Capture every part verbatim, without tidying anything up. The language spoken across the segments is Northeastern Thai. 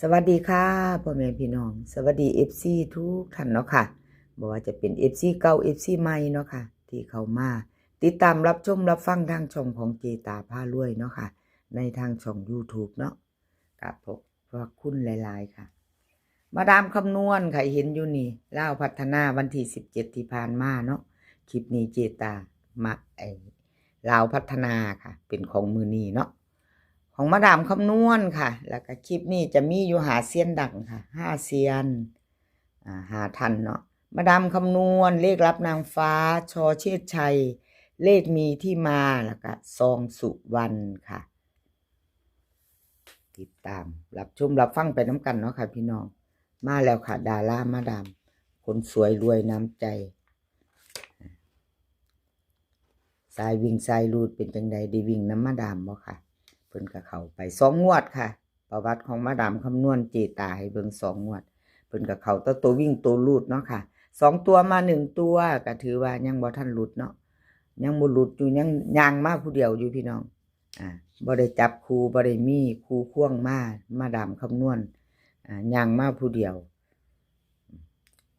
สวัสดีค่ะ พ่อแม่พี่น้อง สวัสดี เอฟซี ทุกท่านเนาะค่ะ บ่ว่าจะเป็น เอฟซี เก่า เอฟซี ใหม่เนาะค่ะ ที่เข้ามาติดตามรับชมรับฟังทางช่องของเจตาพารวยเนาะค่ะ ในทางช่อง YouTube เนาะ กับพวกพระคุณหลายๆค่ะ มาดามคำนวณค่ะ เห็นอยู่นี่ ลาวพัฒนาวันที่สิบเจ็ดที่ผ่านมาเนาะ คลิปนี้เจตามาไอ้ลาวพัฒนาค่ะ เป็นของมื้อนี้เนาะ ของมาดามคำนวณค่ะ แล้วก็คลิปนี้จะมีอยู่ห้าเซียนดังค่ะ ห้าเซียน อ่า ห้าท่านเนาะ มาดามคำนวณ เลขลับนางฟ้า ชอเชษชัย เลขมีที่มา แล้วก็ซองสุวรรณค่ะ ติดตามรับชมรับฟังไปนำกันเนาะค่ะพี่น้อง มาแล้วค่ะ ดารามาดาม คนสวยรวยน้ำใจ สายวิ่งสายรูดเป็นจังใด ได้วิ่งนำมาดามบ่ค่ะ เพิ่นก็เข้าไปสองงวดค่ะ ประวัติของมาดามคำนวณเจตาให้เบิ่งสองงวด เพิ่นก็เข้าแต่ตัววิ่งตัวรูดเนาะค่ะ สองตัวมาหนึ่งตัว ก็ถือว่ายังบ่ทันหลุดเนาะ ยังบ่หลุดอยู่ ยังย่างมาผู้เดียวอยู่พี่น้อง อ่า บ่ได้จับคู่ บ่ได้มีคู่ควงมา มาดามคำนวณ อ่า ย่างมาผู้เดียว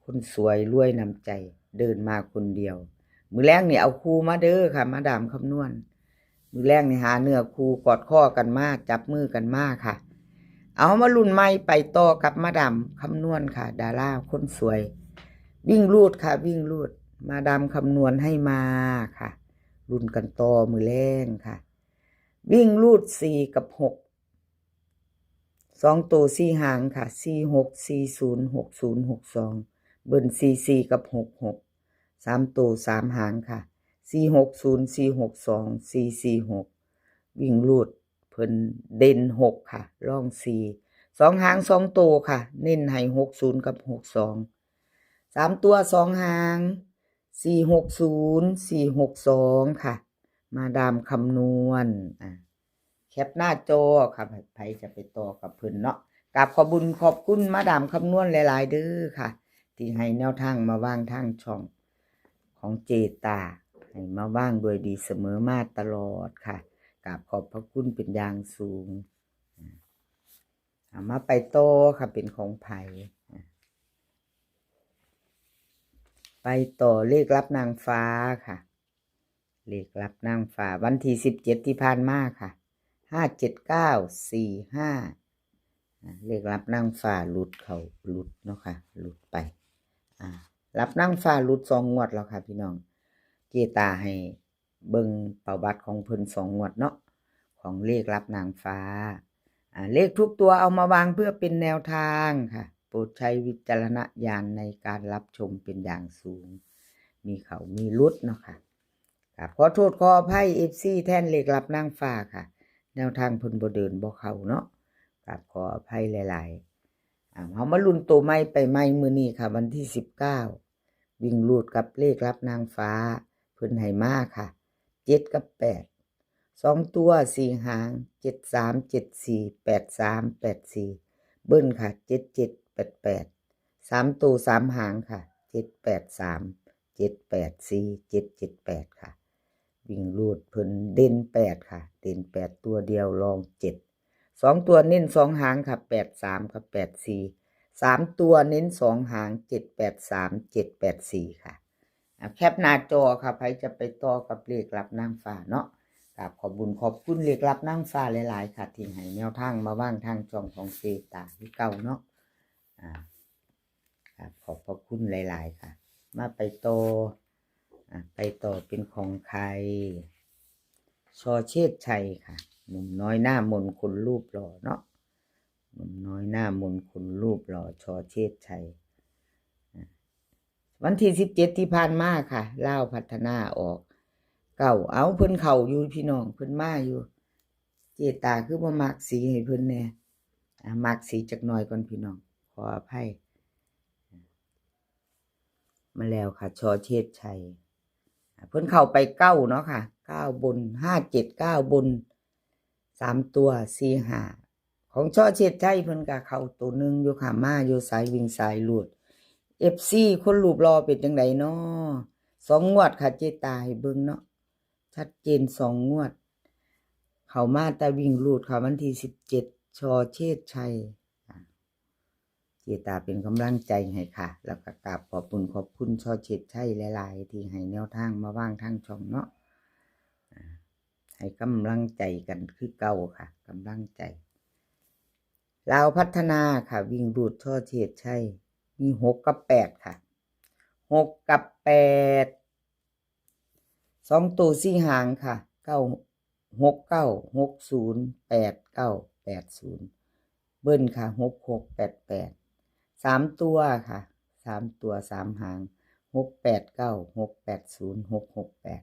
คนสวยรวยน้ำใจ เดินมาคนเดียว มื้อแลงนี่เอาคู่มาเด้อค่ะ มาดามคำนวณ มื้อแลงนี่หาเนื้อคู่กอดคอกันมา จับมือกันมาค่ะ เอามาลุ้นใหม่ไปต่อกับมาดามคำนวณค่ะ ดาราคนสวย วิ่งรูดค่ะ วิ่งรูด มาดามคำนวณให้มาค่ะ ลุ้นกันต่อมื้อแลงค่ะ วิ่งรูดสี่กับหก สองตัวสี่หางค่ะ สี่หก สี่ศูนย์ หกศูนย์ หกสอง เบิ้ลสี่สี่กับหกหก สามตัวสามหางค่ะ สี่หกศูนย์ สี่หกสอง สี่สี่หก วิ่งรูดเพิ่นเด่นหกค่ะ รองสี่ สองหางสองตัวค่ะ เน้นให้หกศูนย์กับหกสอง สามตัวสองหาง สี่หกศูนย์ สี่หกสองค่ะ มาดามคำนวณ อ่ะ แคปหน้าจอค่ะ ไผจะไปต่อกับเพิ่นเนาะ กราบขอบบุญขอบคุณมาดามคำนวณหลายๆเด้อค่ะ ที่ให้แนวทางมาวางทางช่องของเจตา ให้มาวางโดยดีเสมอมาตลอดค่ะ กราบขอบพระคุณเป็นอย่างสูง อ่ะ เอามาไปต่อค่ะ เป็นของไผ อ่ะ ไปต่อเลขลับนางฟ้าค่ะ เลขลับนางฟ้า วันที่สิบเจ็ดที่ผ่านมาค่ะ ห้าเจ็ดเก้า สี่ห้า อ่ะ เลขลับนางฟ้าหลุดเขาหลุดเนาะค่ะ หลุดไป อ่า ลับนางฟ้าหลุดสองงวดแล้วค่ะพี่น้อง เจตาให้เบิ่งประวัติของเพิ่นสองงวดเนาะ ของเลขลับนางฟ้า อ่า เลขทุกตัวเอามาวางเพื่อเป็นแนวทางค่ะ โปรดใช้วิจารณญาณในการรับชมเป็นอย่างสูง มีเขามีหลุดเนาะค่ะ ครับ ขอโทษขออภัย เอฟซี แทนเลขลับนางฟ้าค่ะ แนวทางเพิ่นบ่เดินบ่เข้าเนาะ ครับ ขออภัยหลายๆ อ่า เฮามาลุ้นตัวใหม่ไปใหม่มื้อนี้ค่ะ วันที่สิบเก้า วิ่งรูดกับเลขลับนางฟ้า เพิ่นให้มาค่ะ เจ็ดกับแปด สองตัวสี่หาง เจ็ดสาม เจ็ดสี่ แปดสาม แปดสี่ เบิ้ลค่ะ เจ็ดเจ็ด แปดแปด สามตัวสามหางค่ะ เจ็ดแปดสาม เจ็ดแปดสี่ เจ็ดเจ็ดแปดค่ะ วิ่งรูดเพิ่นเด่นแปดค่ะ เด่นแปดตัวเดียว รองเจ็ด สองตัวเน้นสองหางค่ะ แปดสาม กับ แปดสี่ สามตัวเน้นสองหาง เจ็ดแปดสาม เจ็ดแปดสี่ค่ะ อ่ะ แคปหน้าจอค่ะ ไผจะไปต่อกับเลขลับนางฟ้าเนาะ กราบขอบบุญขอบคุณเลขลับนางฟ้าหลายๆค่ะ ที่ให้แนวทางมาวางทางช่องของเจตาคือเก่าเนาะ อ่า ครับ ขอบพระคุณหลายๆค่ะ มาไปต่อ อ่ะ ไปต่อเป็นของใคร ชอเชษชัยค่ะ หนุ่มน้อยหน้ามนคนรูปหล่อเนาะ หนุ่มน้อยหน้ามนคนรูปหล่อ ชอเชษชัย อ่ะ วันที่สิบเจ็ดที่ผ่านมาค่ะ ลาวพัฒนาออกเก้า เอา เพิ่นเข้าอยู่พี่น้อง เพิ่นมาอยู่ เจตาคือบ่มักสีให้เพิ่นแน่ อ่ะ มักสีจักหน่อยก่อนพี่น้อง ขออภัย มาแล้วค่ะ ชอเชษชัย อ่ะ เพิ่นเข้าไปเก้าเนาะค่ะ เก้าบน ห้าเจ็ดเก้าบน สามตัว สี่ห้า ของชอเชษชัยเพิ่นก็เข้าตัวหนึ่งอยู่ค่ะ มาอยู่สายวิ่งสายรูด เอฟซี คนรูปหล่อเป็นจังใดน้อ สองงวดค่ะ เจตาให้เบิ่งเนาะ ชัดเจนสองงวด เข้ามาแต่วิ่งรูดค่ะ วันที่สิบเจ็ด ชอเชษชัย อ่ะ ตาเป็นกำลังใจให้ค่ะ แล้วก็กราบขอบคุณขอบคุณ ช.เชษชัย หลายๆ ที่ให้แนวทางมาว่างทางช่องเนาะ อ่า ให้กำลังใจกันคือเก่าค่ะ กำลังใจ ลาวพัฒนาค่ะ วิ่งรูด ช.เชษชัย มีหกกับแปดค่ะ หกกับแปด สองตัวสี่หางค่ะ เก้า หกเก้า หกศูนย์ แปดเก้า แปดศูนย์ เบิ้ลค่ะ หกหก แปดแปด สามตัวค่ะ สามตัวสามหาง หกแปดเก้า หกแปดศูนย์ หกหกแปด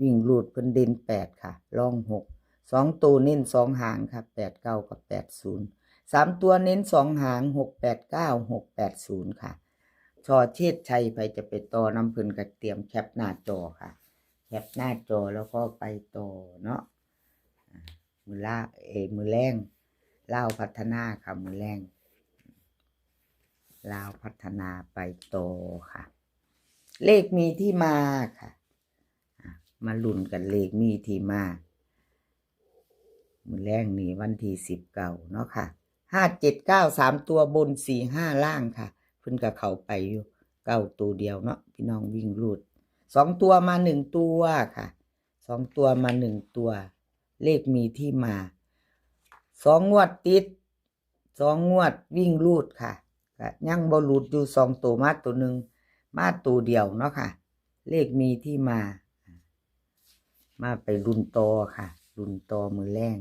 วิ่งรูดเพิ่นเด่นแปดค่ะ รองหก สองตัวเน้นสองหางค่ะ แปดเก้า กับ แปดศูนย์ สามตัวเน้นสองหาง หกแปดเก้า หกแปดศูนย์ ค่ะ ช.เชษชัย ไผจะไปต่อนำเพิ่นก็เตรียมแคปหน้าจอค่ะ แคปหน้าจอแล้วก็ไปต่อเนาะ อ่า มื้อละ เออ มื้อแลง ลาวพัฒนาค่ะ มื้อแลง ลาวพัฒนาไปต่อค่ะ เลขมีที่มาค่ะ อ่ะ มาลุ้นกันเลขมีที่มา มื้อแลงนี่วันที่สิบเก้าเนาะค่ะ ห้าเจ็ดเก้า สามตัวบน สี่ห้า ล่างค่ะ เพิ่นก็เข้าไปอยู่ เก้าตัวเดียวเนาะ พี่น้องวิ่งรูด สองตัวมาหนึ่งตัวค่ะ สองตัวมาหนึ่งตัว เลขมีที่มา สองงวดติด สองงวดวิ่งรูดค่ะ ก็ยังบ่หลุดอยู่ สองตัวมาตัวหนึ่ง มาตัวเดียวเนาะค่ะ เลขมีที่มา มาไปลุ้นต่อค่ะ ลุ้นต่อมื้อแลง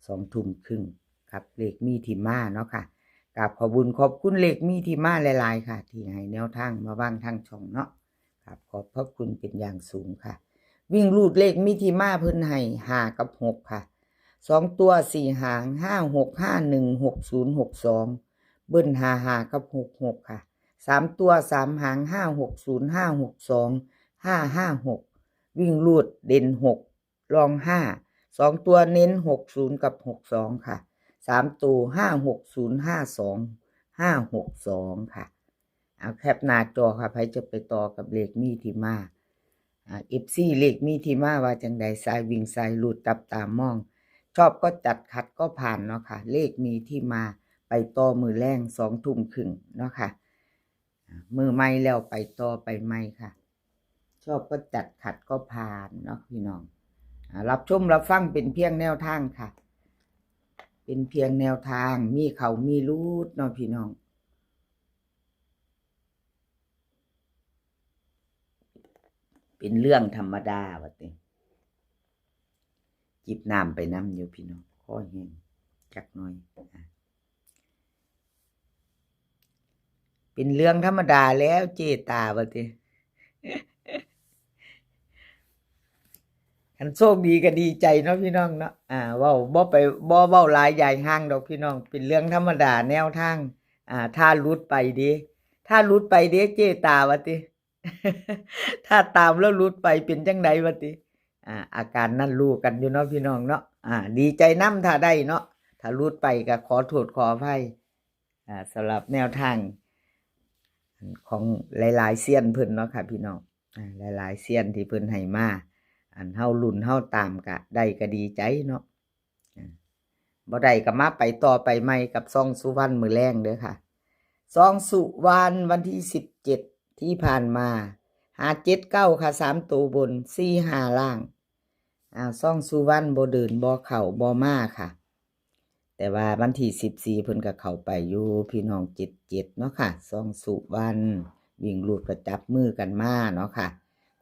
สองทุ่มครึ่ง กับเลขมีที่มาเนาะค่ะ กราบขอบบุญขอบคุณเลขมีที่มาหลายๆ ค่ะ ที่ให้แนวทางมาว่างทางช่องเนาะ ครับ ขอบพระคุณเป็นอย่างสูงค่ะ วิ่งรูดเลขมีที่มาเพิ่นให้ห้ากับหกค่ะ สองตัวสี่หาง ห้าหก ห้าหนึ่ง หกศูนย์ หกสอง เบิ้ลห้าห้า กับ หกหก ค่ะ สามตัวสามหาง ห้าหกศูนย์ ห้าหกสอง ห้าห้าหก วิ่งรูดเด่นหก รองห้า สองตัวเน้นหกศูนย์ กับ หกสอง ค่ะ สามตัว ห้าหกศูนย์ ห้าสอง ห้าหกสอง ค่ะ เอาแคปหน้าจอค่ะ ไผจะไปต่อกับเลขมีที่มา อ่า เอฟซี เลขมีที่มาว่าจังใด สายวิ่งสายรูดจับตามอง ชอบก็จัด ขัดก็ผ่านเนาะค่ะ เลขมีที่มาไปต่อมื้อแลง สองทุ่มครึ่งเนาะค่ะ อ่า มื้อใหม่แล้วไปต่อไปใหม่ค่ะ ชอบก็จัด ขัดก็ผ่านเนาะพี่น้อง อ่า รับชมรับฟังเป็นเพียงแนวทางค่ะ เป็นเพียงแนวทาง มีเข้ามีหลุดเนาะพี่น้อง เป็นเรื่องธรรมดาว่าติ จิบน้ำไปนำอยู่พี่น้อง คอแห้งจักหน่อย อ่ะ เป็นเรื่องธรรมดาแล้วเจตาว่าติ คันโชคดีก็ดีใจเนาะพี่น้องเนาะ อ่า เว้าบ่ไป บ่เว้าหลายยายห่างดอกพี่น้อง เป็นเรื่องธรรมดาแนวทาง อ่า ถ้าหลุดไปเด้ ถ้าหลุดไปเด้เจตาว่าติ ถ้าตามแล้วหลุดไปเป็นจังใดวะติ อ่า อาการนั่นรู้กันอยู่เนาะพี่น้องเนาะ อ่า ดีใจนำถ้าได้เนาะ ถ้าหลุดไปก็ขอโทษขออภัย อ่า สำหรับแนวทางของหลายๆเซียนเพิ่นเนาะค่ะพี่น้อง อ่า หลายๆเซียนที่เพิ่นให้มา อันเฮาลุ้นเฮาตามกะได้ก็ดีใจเนาะ อ่า บ่ได้ก็มาไปต่อไปใหม่กับซองสุวรรณมื้อแลงเด้อค่ะ ซองสุวรรณวันที่สิบเจ็ดที่ผ่านมา ห้าเจ็ดเก้า ค่ะ สามตัวบน สี่ห้า ล่าง อ่า ซองสุวรรณบ่เดินบ่เข้าบ่มาค่ะ แต่ว่าวันที่สิบสี่เพิ่นก็เข้าไปอยู่พี่น้อง เจ็ดเจ็ด เนาะค่ะ ซองสุวรรณ วิ่งรูดก็จับมือกันมาเนาะค่ะ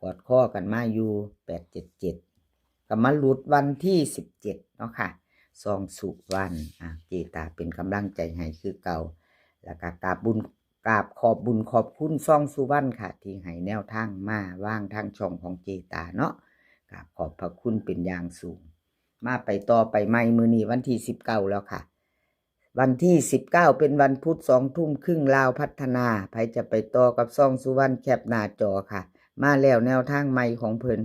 กอดคอกันมาอยู่ แปดเจ็ดเจ็ด ก็มาหลุดวันที่สิบเจ็ดเนาะค่ะ ซองสุวรรณ อ่ะ เจตาเป็นกำลังใจให้คือเก่า แล้วก็กราบบุญ กราบขอบบุญขอบคุณซองสุวรรณค่ะ ที่ให้แนวทางมาว่างทางช่องของเจตาเนาะ กราบขอบพระคุณเป็นอย่างสูง มาไปต่อไปใหม่ มื้อนี้วันที่สิบเก้าแล้วค่ะ วันที่สิบเก้าเป็นวันพุธ สองทุ่มครึ่ง ลาวพัฒนา ไผจะไปต่อกับซองสุวรรณแคปหน้าจอค่ะ มาแล้วแนวทางใหม่ของเพิ่น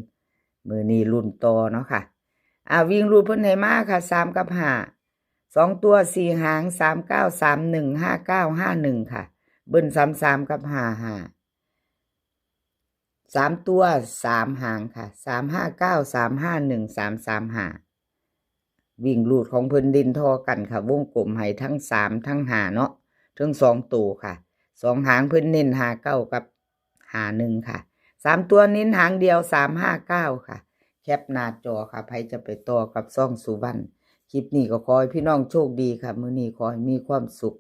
มื้อนี้ลุ้นต่อเนาะค่ะ อ่า วิ่งรูดเพิ่นให้มาค่ะ สามกับห้า สองตัวสี่หาง สามเก้า สามหนึ่ง ห้าเก้า ห้าหนึ่ง ค่ะ เบิ้ล สามสาม กับ ห้าห้า สามตัวสามหางค่ะ สามห้าเก้า สามห้าหนึ่ง สามสามห้า วิ่งรูดของเพิ่นเด่นท่อกันค่ะ วงกลมให้ทั้งสามทั้งห้าเนาะ ทั้งสองตัวค่ะ สองหางเพิ่นเน้นห้าเก้ากับห้าหนึ่งค่ะ สามตัวเน้นหางเดียว สามห้าเก้าค่ะ แคปหน้าจอค่ะ ไผจะไปต่อกับช่องสุวรรณ คลิปนี้ก็ขอให้พี่น้องโชคดีค่ะ มื้อนี้ขอให้มีความสุข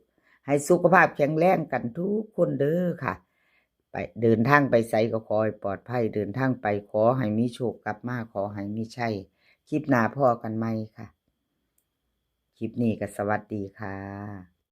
ให้สุขภาพแข็งแรงกันทุกคนเด้อค่ะ ไปเดินทางไปไสก็ขอให้ปลอดภัย เดินทางไปขอให้มีโชค กลับมาขอให้มีชัย คลิปหน้าพ้อกันใหม่ค่ะ คลิปนี้ก็สวัสดีค่ะ